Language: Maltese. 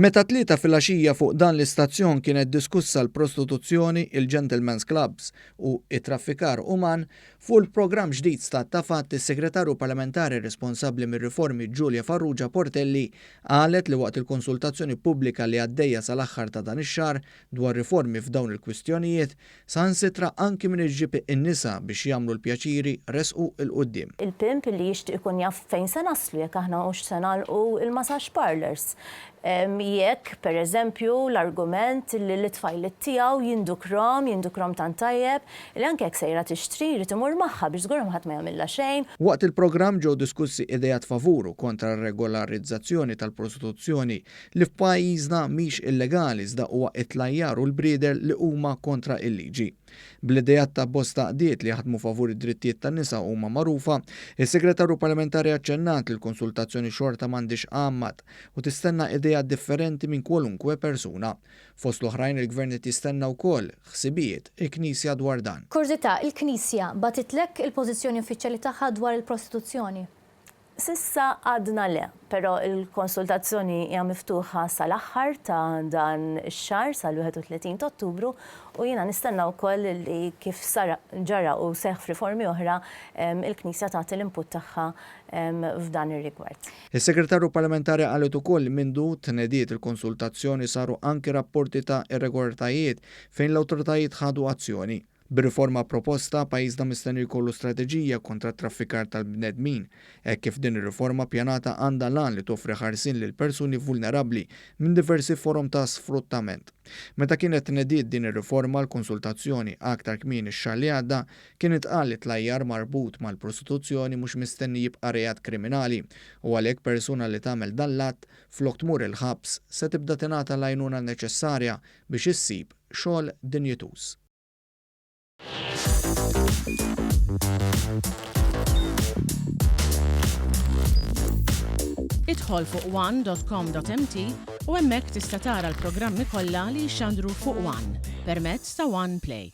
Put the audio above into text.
Meta t-Tlieta filgħaxija fuq dan l-istazzjon kienet diskussa l-prostituzzjoni, il-gentlemen's clubs u t-traffikar uman, fuq il-programm ġdid Stat ta' Fatt is-Segretarju Parlamentari responsabbli mir-riformi Julia Farrugia Portelli qalet li waqt il-konsultazzjoni pubblika li għaddejja sal-aħħar ta' dan ix-xahar dwar riformi f'dawn il-kwistjonijiet, saħansitra anki min iġġib in-nisa biex jagħmlu l-pjaċiri resqu 'l quddiem. Il-pimp li jixtieq ikun jaf fejn se naslu, jekk aħna hux se nagħlqu l-massage parlours. Jekk, per eżempju, l-argument li lit-tfajliet tiegħu jindukrom, jindukrom tant tajjeb, li anke jekk sejra tixtri jrid imur magħha biex żgur ħadd ma jagħmilha xejn. Waqt il-programm ġew diskussi ideat favur u kontra r-regolarizzazzjoni tal-prostituzzjoni li f'pajjiżna mhix illegali iżda huwa t-tlajjar u l-briedel li huma kontra l-liġi. Bl-ideat ta' bosta għaqdiet li jaħdmu favur id-drittijiet tan-nisa huma magħrufa, is-Segretarju Parlamentari aċċennat li l-konsultazzjoni xorta m'għandhiex għammat u tistenna ideat differenti minn kwalunkwe persuna. Fost l-oħrajn il-Gvern qed jistenna wkoll ħsibijiet il-Knisja dwar dan. Kurżità, Il-Knisja bagħtitlek il-pożizzjoni uffiċjali tagħha dwar il-prostituzzjoni? S'issa għadna le, però l-konsultazzjoni hija miftuħa sal-aħħar ta' dan ix-xahar, sal-31 ta' Ottubru, u jiena nistenna wkoll li kif sar ġara u seħħ f'riformi oħra, il-Knisja tagħti l-input tagħha f'dan ir-rigward. Is-Segretarju Parlamentari qalet ukoll li mindu tnediet il-konsultazzjoni saru anki rapporti ta' irregolaritajiet fejn l-awtoritajiet ħadu azzjoni. Bir-riforma proposta, pajjiżna mistenni jkollu strateġija kontra t-traffikar tal-bnedmin, hekk kif din ir-riforma ppjanata għandha l-għan li toffri ħarsien lil persuni vulnerabbli minn diversi forom ta' sfruttament. Meta kienet tnediet din ir-riforma, l-konsultazzjoni aktar kmieni x-xahar li għadda, kien intqal li tlajjar marbut mal-prostituzzjoni mhux mistenni jibqa' reat kriminali u għalhekk persuna li tagħmel dan l-att flok tmur il-ħabs se tibda tingħata l-għajnuna neċessarja biex issib xogħol dinjituż. Idħol fuq one.com.mt u hemmhekk tista' tara l-programmi kollha li jixxandru fuq One permezz ta' One Play.